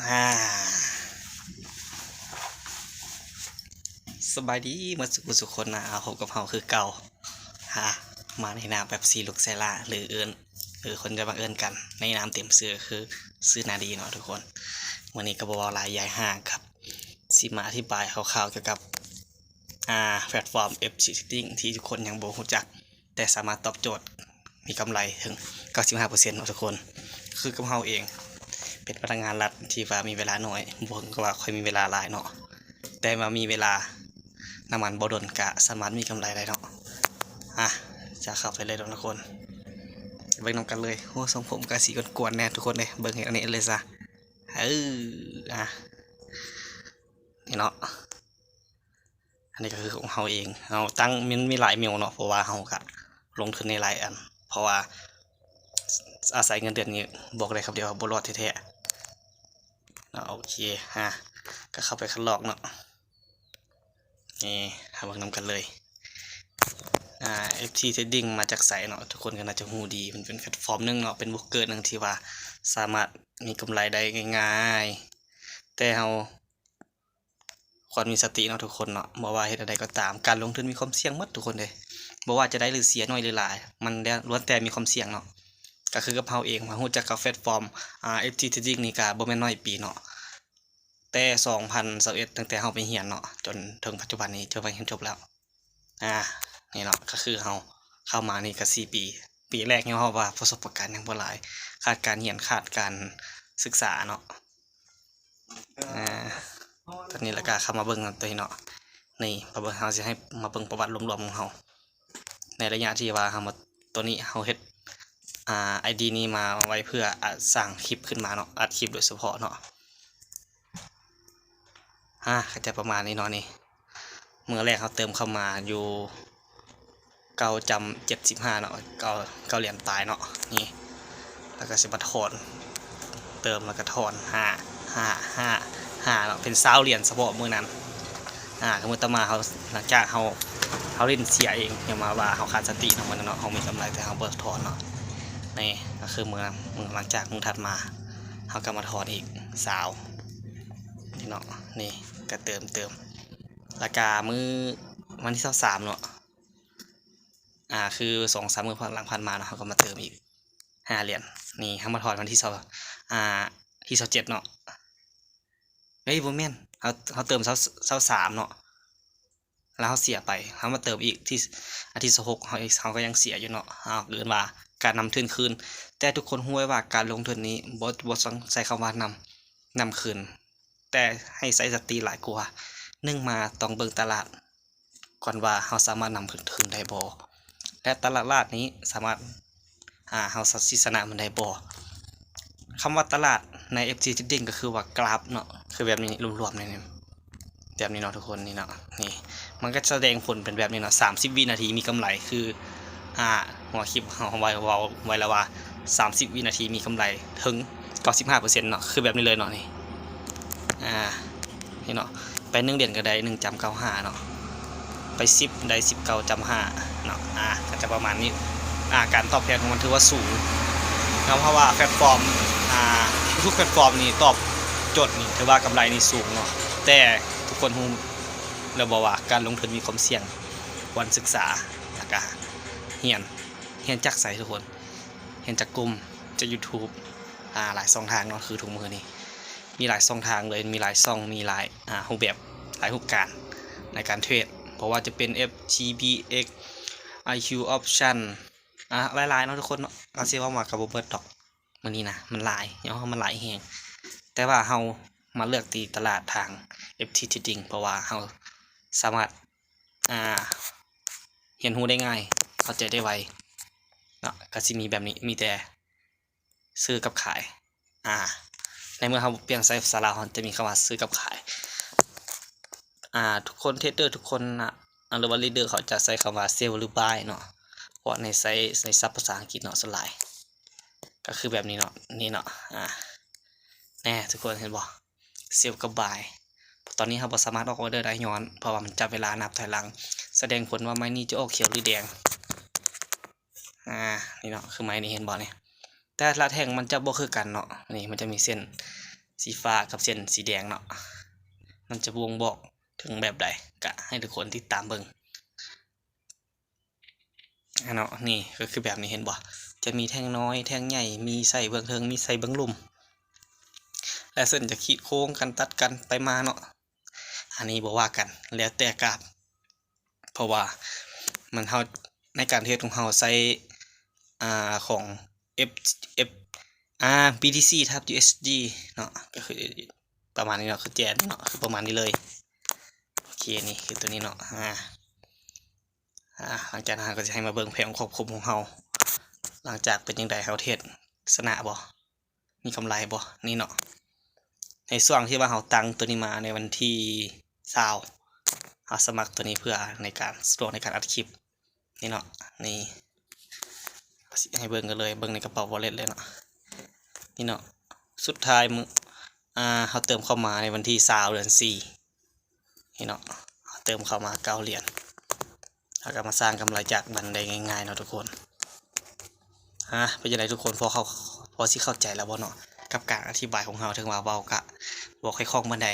ອ່າ ສະບາຍດີໝົດສູ່ຜູ້ສູ່ຄົນນະ ພົບກັບເຮົາຄືເກົ່າ ອ່າ ມາໃນນາມແບບຊີລຸກໄຊລາ ຫຼືເອີ້ນ ຫຼືຄົນຈະມັກເອີ້ນກັນໃນນາມເຕັມຊື່ຄື ຊື່ນາດີເນາະທຸກຄົນ. ມື້ນີ້ກໍບໍ່ເວົ້າຫຼາຍຢາຍຫ່າງຄັບ ຊິມາອະທິບາຍຄ່າວໆກ່ຽວກັບ ອ່າ ແພລດຟອມ ເອັຟທີ Trading ທີ່ທຸກຄົນຍັງບໍ່ຮູ້ຈັກ ແຕ່ສາມາດຕອບໂຈດ ມີກຳໄລເຖິງເກົ້າສິບຫ້າເປີເຊັນເນາະທຸກຄົນ. ຄືກັບເຮົາເອງ ເປັນພະນັກງານລັດທີ່ວ່າມີເວລາໜ້ອຍ ບໍ່ເຖິງກັບວ່າຂ້ອຍມີເວລາຫຼາຍເນາະ ແຕ່ວ່າມີເວລາ ນ້ຳມັນບໍ່ດົນກະສາມາດມີກຳໄລໄດ້ເນາະ. ອ່າ ຈະເຂົ້າໄປເລີຍເນາະທຸກຄົນ ເບິ່ງນຳກັນເລີຍ. ໂອ້ ຊົງຜົມກະຊິກວນໆແດ່ທຸກຄົນເດ້ ເບິ່ງເຮັດອັນນີ້ເລີຍຊະ. ເອີ ອ່າ ນີ້ເນາະ ອັນນີ້ກໍຄືຂອງເຮົາເອງ ເຮົາຕັ້ງ ມັນມີຫຼາຍເມວເນາະ ເພາະວ່າເຮົາກະລົງທຶນໃນຫຼາຍອັນ ເພາະວ່າອາໄສເງິນເດືອນນີ້ ບອກໄດ້ຄຳດຽວວ່າບໍ່ລອດແທ້ໆເນາະ. ໂອເຄ ອ່າ ກໍເຂົ້າໄປຄັດລອກເນາະ ນີ້ ເຮົາເບິ່ງນຳກັນເລີຍ. ອ່າ ເອັຟທີ Trading ມາຈາກໃສເນາະ ທຸກຄົນກໍໜ້າຈະຮູ້ດີ ມັນເປັນແພລດຟອມໜຶ່ງເນາະ ເປັນໂບຣກເກີໜຶ່ງທີ່ວ່າສາມາດມີກຳໄລໄດ້ງ່າຍໆ ແຕ່ເຮົາ ຄວນມີສະຕິເນາະທຸກຄົນເນາະ ບໍ່ວ່າເຮັດອັນໃດກໍຕາມ ການລົງທຶນມີຄວາມສ່ຽງໝົດທຸກຄົນເດ້ ບໍ່ວ່າຈະໄດ້ຫຼືເສຍ ໜ້ອຍຫຼືຫຼາຍ ມັນລ້ວນແຕ່ມີຄວາມສ່ຽງເນາະ. ກໍຄືກັບເຮົາເອງມາຮູ້ຈັກກັບແພລດຟອມ ອ່າ ເອັຟທີ Trading ນີ້ກໍບໍ່ແມ່ນໜ້ອຍປີເນາະ ແຕ່ສອງພັນຊາວເອັດ ຕັ້ງແຕ່ເຮົາໄປຮຽນເນາະ ຈົນເຖິງປັດຈຸບັນນີ້ ຖືວ່າຮຽນຈົບແລ້ວ. ອ່າ ນີ້ເນາະ ກໍຄືເຮົາເຂົ້າມານີ້ກໍສີ່ປີ ປີແລກ ຍ້ອນເຮົາວ່າປະສົບປະການຍັງບໍ່ຫຼາຍ ຂາດການຮຽນ ຂາດການສຶກສາເນາະ. ອ່າ ຕອນນີ້ລະກະເຂົ້າມາເບິ່ງຕົວນີ້ເນາະ ນີ້ ມາເບິ່ງ ເຮົາຊິໃຫ້ມາເບິ່ງປະຫວັດລວມໆຂອງເຮົາ ໃນໄລຍະທີ່ວ່າເຮົາມາ ຕົວນີ້ເຮົາເຮັດ ອ່າ ໄອດີນີ້ມາໄວ້ເພື່ອ ອາ ສ້າງຄລິບຂຶ້ນມາເນາະ ອັດຄລິບໂດຍສະເພາະເນາະ. ອ່າ ກໍຈະປະມານນີ້ເນາະ ນີ້ ມື້ແລກເຮົາເຕີມເຂົ້າມາຢູ່ ເກົ້າຈຸດເຈັດສິບຫ້າເນາະ ເກົ້າ ເກົ້າຫຼຽນປາຍເນາະ ນີ້ ແລ້ວກໍຊິມາຖອນ ເຕີມແລ້ວກໍຖອນ ຫ້າ ຫ້າ ຫ້າ ຫ້າເນາະ ເປັນຊາວຫຼຽນສະເພາະມື້ນັ້ນ. ອ່າ ມື້ຕໍ່ມາເຮົາ ຫຼັງຈາກເຮົາ ເຮົາຫຼິ້ນເສຍເອງ ຍ້ອນມາວ່າເຮົາຂາດສະຕິເນາະ ມື້ນັ້ນເນາະ ເຮົາມີກຳໄລແຕ່ເຮົາບໍ່ຖອນເນາະ. ນີ້ກໍຄືມື້ ມື້ຫຼັງຈາກມື້ຖັດມາ ເຮົາກໍມາຖອນອີກຊາວ ນີ້ເນາະ ນີ້ກໍເຕີມ ເຕີມ ແລ້ວກໍມື້ວັນທີຊາວສາມເນາະ ອ່າ ຄືສອງສາມມື້ຜ່ານ ຫຼັງຜ່ານມາເນາະ ເຮົາກໍມາເຕີມອີກຫ້າຫຼຽນ. ນີ້ເຮົາມາຖອນວັນທີຊາວ ອ່າ ທີຊາວເຈັດເນາະ ເອີຍ ບໍ່ແມ່ນ ເຮົາ ເຮົາເຕີມຊາວ ຊາວສາມເນາະ ແລ້ວເຮົາເສຍໄປ ເຮົາມາເຕີມອີກທີ່ ອາທິດຊາວຫົກ ເຮົາ ເຮົາກໍຍັງເສຍຢູ່ເນາະ. ເຮົາເອີ້ນວ່າການນຳທຶນຄືນ ແຕ່ທຸກຄົນຮູ້ໄວ້ວ່າການລົງທຶນນີ້ບໍ່ ບໍ່ຕ້ອງໃຊ້ຄຳວ່ານຳ ນຳຄືນ ແຕ່ໃຫ້ໃຊ້ສະຕິຫຼາຍກວ່າ. ໜຶ່ງມາຕ້ອງເບິ່ງຕະຫຼາດກ່ອນວ່າເຮົາສາມາດນຳຄືນໄດ້ບໍ່ ແລະ ຕະຫຼາດຫຼາດນີ້ສາມາດ ອ່າ ເຮົາຊິຊະນະມັນໄດ້ບໍ່. ຄຳວ່າຕະຫຼາດໃນ ເອັຟທີ Trading ກໍຄືວ່າກຣາຟເນາະ ຄືແບບນີ້ ລວມໆໃນນີ້ ແບບນີ້ເນາະທຸກຄົນ ນີ້ເນາະ ນີ້ມັນກໍສະແດງຜົນເປັນແບບນີ້ເນາະ ສາມສິບວິນາທີມີກຳໄລ ຄື ອ່າ ຫົວຄລິບເຮົາໄວ້ ເວົ້າໄວ້ແລ້ວວ່າ ສາມສິບວິນາທີມີກຳໄລເຖິງເກົ້າສິບຫ້າເປີເຊັນເນາະ ຄືແບບນີ້ເລີຍເນາະ ນີ້ ອ່າ ນີ້ເນາະ ໄປໜຶ່ງຫຼຽນກໍໄດ້ໜຶ່ງຈຸດເກົ້າຫ້າເນາະ ໄປສິບໄດ້ສິບເກົ້າຈຸດຫ້າເນາະ ອ່າ ກໍຈະປະມານນີ້ ອ່າ ການຕອບແທນຂອງມັນຖືວ່າສູງເນາະ ເພາະວ່າແພລດຟອມ ອ່າ ທຸກໆແພລດຟອມນີ້ຕອບໂຈດນີ້ ຖືວ່າກຳໄລນີ້ສູງເນາະ ແຕ່ທຸກຄົນຮູ້ແລ້ວບໍ່ວ່າການລົງທຶນມີຄວາມສ່ຽງ? ຄວນສຶກສາ ແລ້ວກະຮຽນ ຮຽນຈາກໃສທຸກຄົນ? ຮຽນຈາກກຸ່ມ ຈາກ YouTube ອ່າ ຫຼາຍຊ່ອງທາງເນາະ ຄືທຸກມື້ນີ້ມີຫຼາຍຊ່ອງທາງເລີຍ ມີຫຼາຍຊ່ອງ ມີຫຼາຍ ອ່າ ຮູບແບບ ຫຼາຍຮູບການໃນການເທຣດ ບໍ່ວ່າຈະເປັນ ເອັຟ ທີ ບີ ເອັກ ໄອ ຄິວ Option ອ່າ ຫຼາຍໆເນາະທຸກຄົນເນາະ ເຮົາຊິເວົ້າມາກໍບໍ່ເບິດດອກ ມື້ນີ້ນະ ມັນຫຼາຍ ຍ້ອນວ່າມັນຫຼາຍແຮງ ແຕ່ວ່າເຮົາມາເລືອກທີ່ຕະຫຼາດທາງ ເອັຟ ທີ Trading ເພາະວ່າເຮົາສາມາດ ອ່າ ຮຽນຮູ້ໄດ້ງ່າຍ ເຂົ້າໃຈໄດ້ໄວເນາະ ກໍຊິມີແບບນີ້ ມີແຕ່ຊື້ກັບຂາຍ ອ່າ ໃນເມື່ອເຮົາປ່ຽນໃສ່ພາສາລາວ ເຮົາຈະມີຄຳວ່າຊື້ກັບຂາຍ ອ່າ ທຸກຄົນ ເທຣດເດີທຸກຄົນນະ ຫຼືວ່າ Leader ເຂົາຈະໃຊ້ຄຳວ່າ Sell ຫຼື Buy ເນາະ ເພາະໃນໃຊ້ ໃນສັບພາສາອັງກິດເນາະ ສ່ວນຫຼາຍ ກໍຄືແບບນີ້ເນາະ ນີ້ເນາະ ອ່າ ແນ່ ທຸກຄົນເຫັນບໍ່? Sell ກັບ Buy ຕອນນີ້ເຮົາບໍ່ສາມາດອອກອອເດີໄດ້ ຍ້ອນ ເພາະວ່າມັນຈັບເວລານັບຖອຍຫຼັງ ສະແດງຜົນວ່າໄມ້ນີ້ຈະອອກຂຽວ ຫຼື ແດງ ອ່າ ນີ້ເນາະ ຄືໄມ້ນີ້ ເຫັນບໍ່ນີ້? ແຕ່ລະແທ່ງມັນຈະບໍ່ຄືກັນເນາະ ນີ້ມັນຈະມີເສັ້ນ ສີຟ້າກັບເສັ້ນສີແດງເນາະ ມັນຈະບົ່ງບອກເຖິງແບບໃດ ກະໃຫ້ທຸກຄົນຕິດຕາມເບິ່ງ. ອາເນາະ ນີ້ກໍຄືແບບນີ້ ເຫັນບໍ່? ຈະມີແທ່ງນ້ອຍ ແທ່ງໃຫຍ່ ມີໃສ່ເບື້ອງເທິງ ມີໃສ່ເບື້ອງລຸ່ມ ແລະ ເສັ້ນຈະຂີດໂຄ້ງກັນ ຕັດກັນໄປມາເນາະ. ອັນນີ້ບໍ່ວ່າກັນ ແລ້ວແຕ່ກາບ ເພາະວ່າມັນ ເຮົາ ໃນການເທຣດຂອງເຮົາໃຊ້ ອ່າ ຂອງ F F R BTC ທັບ USD ເນາະ ກໍຄືປະມານນີ້ເນາະ ຄືແຈນເນາະ ຄືປະມານນີ້ເລີຍ. ໂອເຄ ນີ້ຄືຕົວນີ້ເນາະ ອາ ອາ ຫຼັງຈາກນັ້ນເຮົາກໍຈະໃຫ້ມາເບິ່ງແຜນຄວບຄຸມຂອງເຮົາ ຫຼັງຈາກເປັນຈັ່ງໃດ ເຮົາເທຣດຊະນະບໍ່ ມີກຳໄລບໍ່ ນີ້ເນາະ. ໃນຊ່ວງທີ່ວ່າເຮົາຕັ້ງຕົວນີ້ມາໃນວັນທີຊາວ ເຮົາສະໝັກຕົວນີ້ເພື່ອໃນການສະດວກໃນການອັດຄລິບ ນີ້ເນາະ ນີ້ ຊິໃຫ້ເບິ່ງກັນເລີຍ ເບິ່ງໃນກະເປົາ wallet ເລີຍເນາະ ນີ້ເນາະ. ສຸດທ້າຍມື້ ອ່າ ເຮົາເຕີມເຂົ້າມາໃນວັນທີຊາວ ເດືອນສີ່ ນີ້ເນາະ ເຮົາເຕີມເຂົ້າມາເກົ້າຫຼຽນ ເຮົາກໍມາສ້າງກຳໄລຈາກມັນໄດ້ງ່າຍໆເນາະທຸກຄົນ. ອາ ເປັນຈັ່ງໃດທຸກຄົນ ພໍເຂົ້າ ພໍຊິເຂົ້າໃຈແລ້ວບໍ່ເນາະ ກັບການອະທິບາຍຂອງເຮົາ? ເຖິງວ່າເວົ້າກະບໍ່ຄ່ອຍຄ່ອງປານໃດ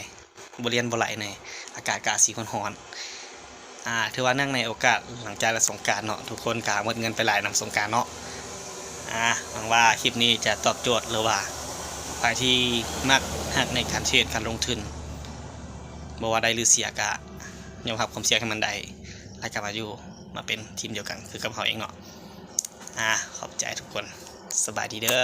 ບໍ່ລຽນບໍ່ໄຫຼແດ່ ອາກາດກະອາດຊິຮ້ອນໆ. ອາ ຖືວ່າເນື່ອງໃນໂອກາດຫຼັງຈາກສະຫວັດດີການເນາະ ທຸກຄົນກະໝົດເງິນໄປຫຼາຍນຳສະຫວັດດີການເນາະ. ອາ ຫວັງວ່າຄລິບນີ້ຈະຕອບໂຈດ ຫຼືວ່າໃຜທີ່ມັກຮັກໃນການເທຣດ ການລົງທຶນ ບໍ່ວ່າໄດ້ຫຼືເສຍກະຍອມຮັບຄວາມສ່ຽງໃຫ້ມັນໄດ້ ແລ້ວກະມາຢູ່ ມາເປັນທີມດຽວກັນຄືກັບເຮົາເອງເນາະ. ອາ ຂອບໃຈທຸກຄົນ ສະບາຍດີເດີ.